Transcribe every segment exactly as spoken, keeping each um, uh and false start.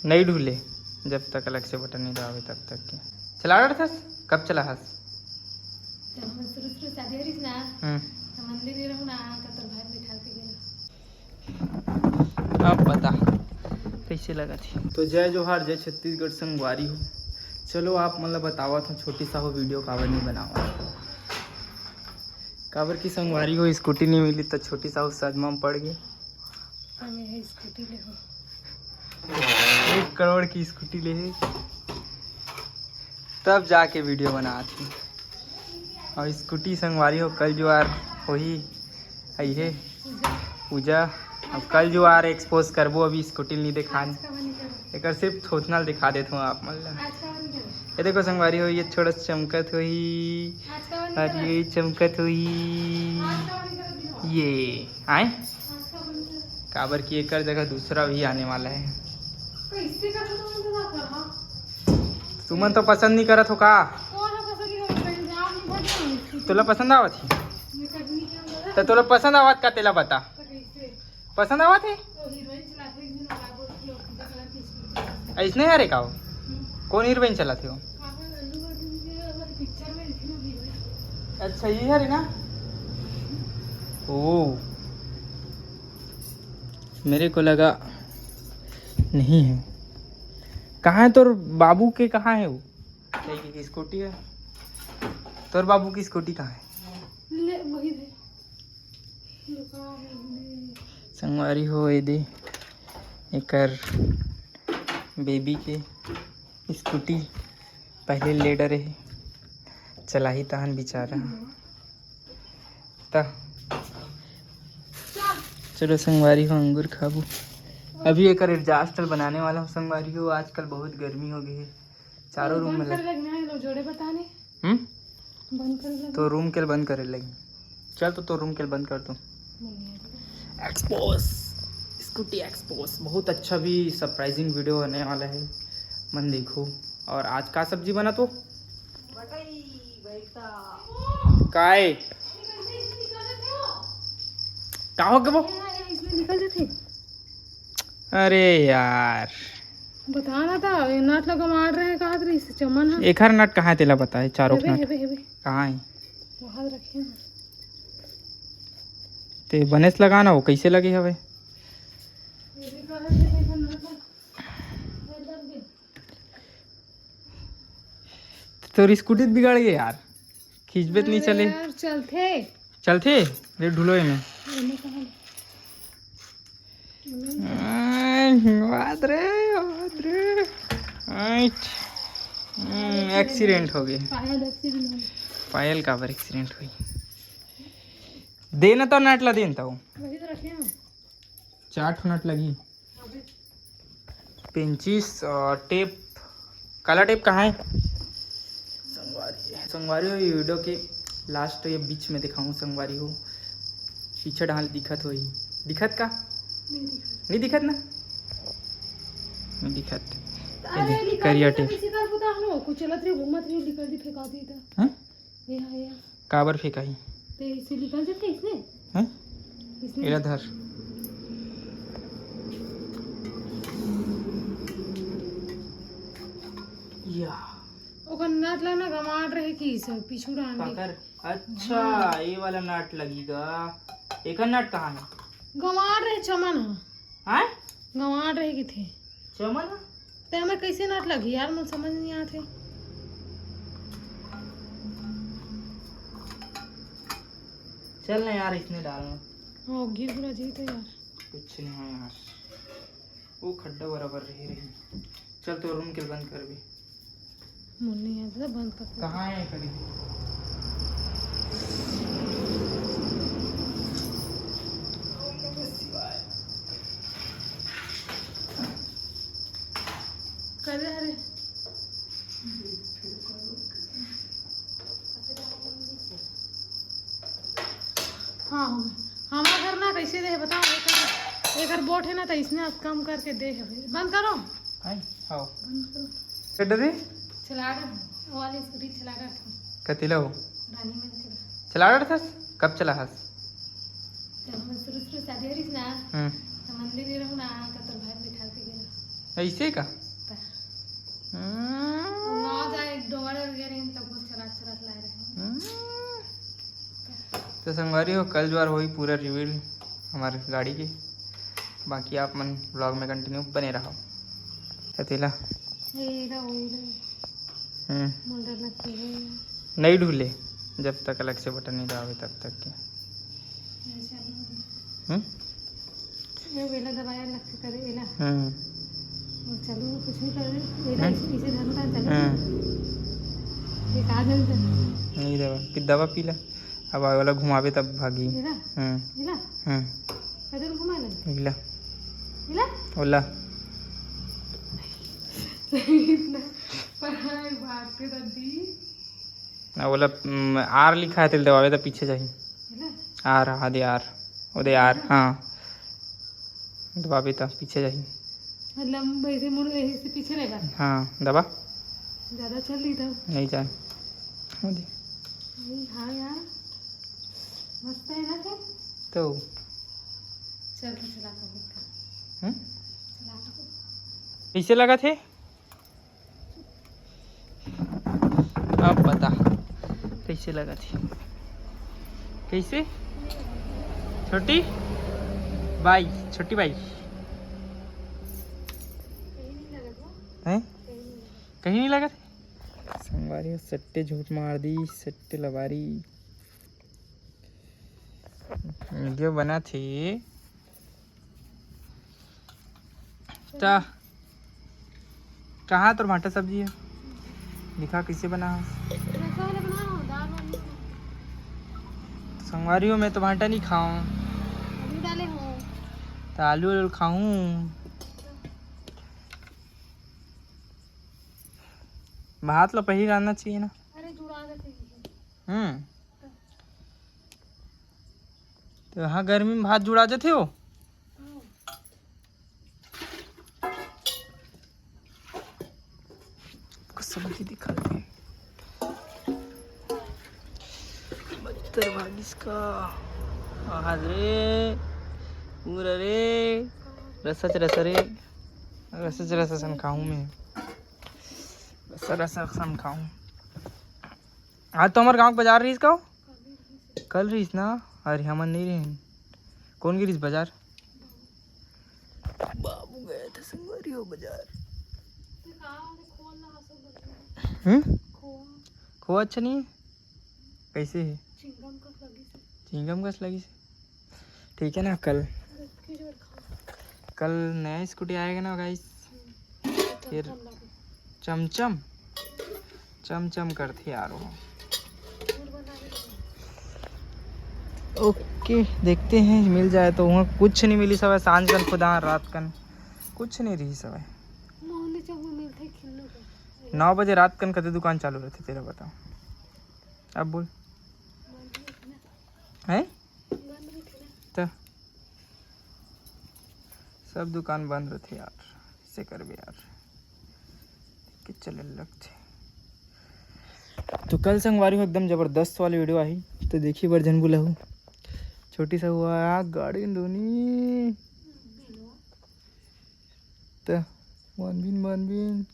नहीं ढूले, जब तक अलग से बटन नहीं दबावे तब तक के। चला रहा था, कब चला हस? जब हमर शुरू शुरू शादी हो रहिस ना, हम्म। त मंदिर गे रहूं ना, त तोर भाई बिठा के गे रहूं। अब बता, कैसे लगा थी? तो जय जोहार, जय छत्तीसगढ़ संगवारी हो। चलो, आप मन ला बतावत हूँ, छोटी सा हो वीडियो काबर नहीं बनावा। काबर की संगवारी हो, स्कूटी नहीं मिली, तो छोटी सा हो सदमा में पड़ गए। हमें है स्कूटी ले हो। एक करोड़ की स्कूटी ले हे, तब जाके वीडियो बनात हे। और स्कूटी संगवारी हो, कल जुआर होही, आई हे पूजा। अब कल जुआर एक्सपोज करबो, अभी स्कूटी नहीं दिखान। एकर सिर्फ थोथना ल दिखा देत हूँ आप मन ला। ये देखो संगवारी हो, ये थोड़ा चमकत होही, और ये चमकत होही, ये आए। काबर कि एकर जगह दूसरा भी आने वाला है। कैसे कर दो तुम तो ना कहा। तुमन तो पसंद नहीं करत हो का? कौन है पसंद नहीं करत? मैं आप नहीं भर जाऊंगी। तोला पसंद आवत ही? मैं कभी नहीं किया। तो तोला पसंद आवत का, तेला बता। तो कैसे? पसंद आवत है? तो हीरोइन चलाते हैं, जो लगा बोल के और पीला कलर की स्कूटी। ऐसने हरे का हो? हम्म। कौन हीरोइन चलाते हो? काका अल्लू अर्जुन के वाली पिक्चर में थी ना हीरोइन। अच्छा, ये हरे ना? ओ, मेरे को लगा नहीं है। कहाँ है तोर बाबू के, कहाँ है वो? लड़की की स्कूटी है। तोर बाबू की स्कूटी कहाँ है? ले, वही दे। संगवारी हो, ये दे एकर बेबी के स्कूटी पहले ले डरे हे, चलाही तहन बिचारा। त चलो संगवारी हो, अंगूर खाबो। अभी एकर एग्जॉस्ट बनाने वाला हूँ संगवारी हो। आजकल बहुत गर्मी हो गई है, चारों रूम में बंद कर लग- लगना है, लो जोड़े बताने। हम्म? बंद कर लग- तो रूम के बंद करे लगी। चल तो, तो रूम के बंद कर दो। Expose, scooty expose. बहुत अच्छा भी सरप्राइजिंग वीडियो होने वाला है, मन देखो। और आज का सब्जी बना तो? काय? का हो गए वो? इसमें निकल जाते। अरे यार, बता ना था, ये नट लगा मार रहे हैं, कहा रही से चमन है। एखर नट कहाँ है तेला बताए, चारों हेबे, नट हेबे, हेबे। कहाँ है? वहाँ रखे हैं। ते बनेस लगा ना, वो कैसे लगे हवे? ये भी कहा है कि एखर नट लगा। तोर स्कूटी बिगड़ गए यार, खींचबे त नहीं अरे चले। यार, चलथे। चलथे? रे ढुलो एमे। एमे कहाँ? आय, बात रे, बात रे। आय, हम्म, एक्सीडेंट हो गए। पायल एक्सीडेंट हो गया। पायल काबर एक्सीडेंट हुई? दे ना तो नट ला, दे ना तो। वही तो रखे हैं। चार ठो नट लगी। पेंचिस और टेप, काला टेप कहाँ है? संगवारी, संगवारी हो, ये वीडियो के लास्ट, ये बीच में दिखाऊँ संगवारी हो, पीछे डाल दिखत होई, दिखत का? नहीं दिखत। नहीं दिखत ना? नहीं दिखत। ये अरे, देख, निकाल करिया के टेप। किसी कर पता हम लोग कुछ चलत रही, घूमत रही, निकल दी, फेंका दी था। हैं? ये, हाँ, ये। काबर फेंकाही? ते इसे निकल जाते इसने? हैं? इसने। एला धर। या। ओकर नट ला ना गमाड़ रहे कि इसे पीछू डाल दे। काकर? अच्छा, हाँ। ये वाला नट लगेगा। एकर नट कहाँ है? गमाड़ रहे चमन ह। हाँ? गमाड़ रहे कि थे। चमन ह? ते हमें कैसे नट लगी यार, मुझे समझ नहीं आते। चल ना यार, इसने डालना। हाँ, गिर गिरा जी तो यार। कुछ नहीं है यार, वो खड्डा बराबर रही रही। चल तो रूम के बंद कर भी। मुन्नी है तो बंद कर दे। कहाँ है करी? कर दे, अरे। हाँ, हो गया। हमारा घर ना कैसे दे है बताओ, एकर, एकर बोट है ना, तो इसने अब कम करके दे है भाई। बंद करो। आई, आओ। बंद करो। कट रे? चला रहा हूँ, वो वाली स्कूटी चला रहा था। कतिला हो? रानी मंदिर। चला रहा था? कब चला हस? जब हम शुरू शुरू शादी हो रही थी ना, हम्म। तो मंदिर ही रहूँ ना, तो तोर भाई बिठा के गया। ऐसे का? हम्म। ना जाए, डोंगरे उगरे रहिन, तब वो चलात चलात लाए रहे। हम्म। तो संगवारी हो, कल जुआर होही पूरा रिवील हमारे गाड़ी के। बाकी आप मन ब्लॉग में कंटिन्यू बने रहो। कथी ला? ये ला, वही ला। हम्म। मोर डर लगती है। नहीं ढूले, जब तक अलग से बटन नहीं दबावे तब तक के। ऐसा नहीं। हम्म? ये वेला दबाया अलग से करे, एला। हम्म। वो चलो, कुछ भी कर दे, एला हम्म। इसे, इसे धरना चालू। हम्म। ये कहा जल्द। नहीं दबा, कि दबा पीला। अब आगे वाला घुमावे तब भागी। एला? हम्म। एला? हम्म। पैदल घुमा ले। इला। इला? ओला। इतना पढ़ाई भागते दादी। ना ओला, हम्म, आर लिखा है, तेल दबावे तो पीछे जाही। इला? आर, हाँ दे आर। ओ दे आर, हाँ। दबावे तो पीछे जाही। मतलब ऐसे मुड़, ऐसे पीछे रहेगा। हाँ, दबा। ज़्यादा चल रही था। नहीं जाए। हो दे। नहीं, हाँ यार। मस्त है ना फिर? तो चल के चला के देख। हम्म? चला के देख। कैसे लगा थे? अब बता, कैसे लगा थे? कैसे? छोटी बाई, छोटी बाई। हैं? कहीं नहीं लगा थे? संगवारी हो, सट्टे झूठ मार दी, सट्टे लबारी। वीडियो बना थे। ता कहाँ तोर भांटा सब्जी है? दिखा कैसे बना है। संगवारी हो, मैं तो भांटा नहीं खाऊं। आलू डाले हो। तो आलू, आलू खाऊं। भात ला पहली रांधना चाहिए ना। अरे जुड़ा देते हैं। हम्म। तो हाँ, गर्मी में भात जुड़ा जाते हो। हाँ। सब्जी दिखा दे। बत्तर भागिस का। आहाज रे। पूरा रे। रसच रस रे। रसच रस असन खाऊं मैं। रस रस असन खाऊं। आज तो हमारे गांव के बाजार रहीस का? कल रहीस ना? अरे हमन नहीं रहेन। कौन गिरीस बाजार? बाबू गए थे संगवारी हो बाजार। हम्म? खोआ अच्छा नहीं है? कैसे है? चिंगम कस लगी से। ठीक है ना, कल, कल नया स्कूटी आएगा ना गाइस। फिर चमचम, चमचम करथे यार वो। ओके, देखते हैं, मिल जाए तो। वहाँ कुछ नहीं मिली सवय, सांझ कन खुदा रात कन कुछ नहीं रही सवय। नौ बजे रात कन कते दुकान चालू रहते तेरा, बताओ, अब बोल। हैं? तो सब दुकान बंद रहते यार, कैसे करबे यार, कि चले लगते। तो कल संगवारी हो एकदम जबरदस्त वाली वीडियो आही, तो देखी बर झन भुलाहू। छोटी सा हुआ गाड़ी दोनी। तो मानबीन, मानबीन,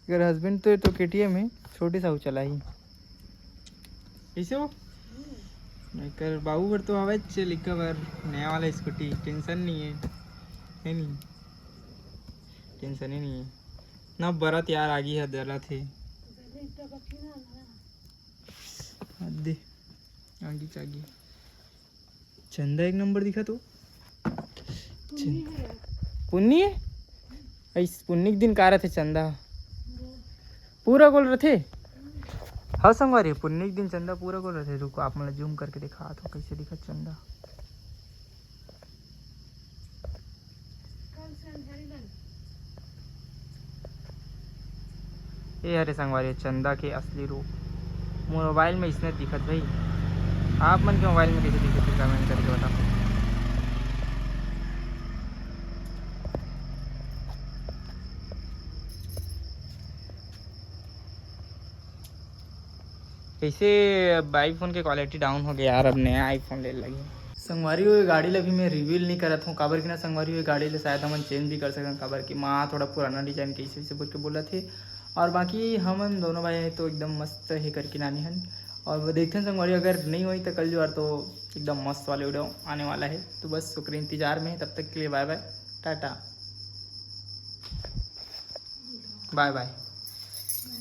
अगर हस्बैंड तो, तो केटीएम है, छोटी सा चलाई। कैसे हो? मैं कर बाबू बर तो हवे चल एक बार नया वाला स्कूटी, टेंशन नहीं है, है नहीं, टेंशन ही नहीं है ना। बरत यार आगी है, दरत है। दे आगी चागी। चंदा एक नंबर दिखा तो। पुन्नी है। अइस पुन्नी के दिन का रथे चंदा? पूरा गोल रथे। हाँ संगवारी, पुन्नी के दिन चंदा पूरा गोल रथे। रुको, आप मन ला जूम करके दिखा तो कैसे दिखा चंदा। ए हरे संगवारी, चंदा के असली रूप मोर मोबाइल में इसने दिखत भाई। आप मन के मोबाइल में कैसे दिखत, कमेंट करके बताओ। कैसे अब आईफोन के क्वालिटी डाउन हो गया यार, अब नया आईफोन ले लगे। संगवारी हो, ये गाड़ी ला भी मैं रिवील नहीं करत हूँ, काबर कि ना संगवारी हो, ये गाड़ी ला शायद हमन चेंज भी कर सकन, काबर कि माँ थोड़ा पुराना डिजाइन के इसे, इसे बोल के बोलत हे। और बाकी हमन दोनों भाई तो एकदम मस्त हे करके नानी हन। और वो देखते हैं संगवारी, अगर नहीं होई तो कल जुआर तो एकदम मस्त वाले वीडियो आने वाला है। तो बस ओकरे इंतजार में है, तब तक के लिए बाय बाय, टाटा, बाय बाय।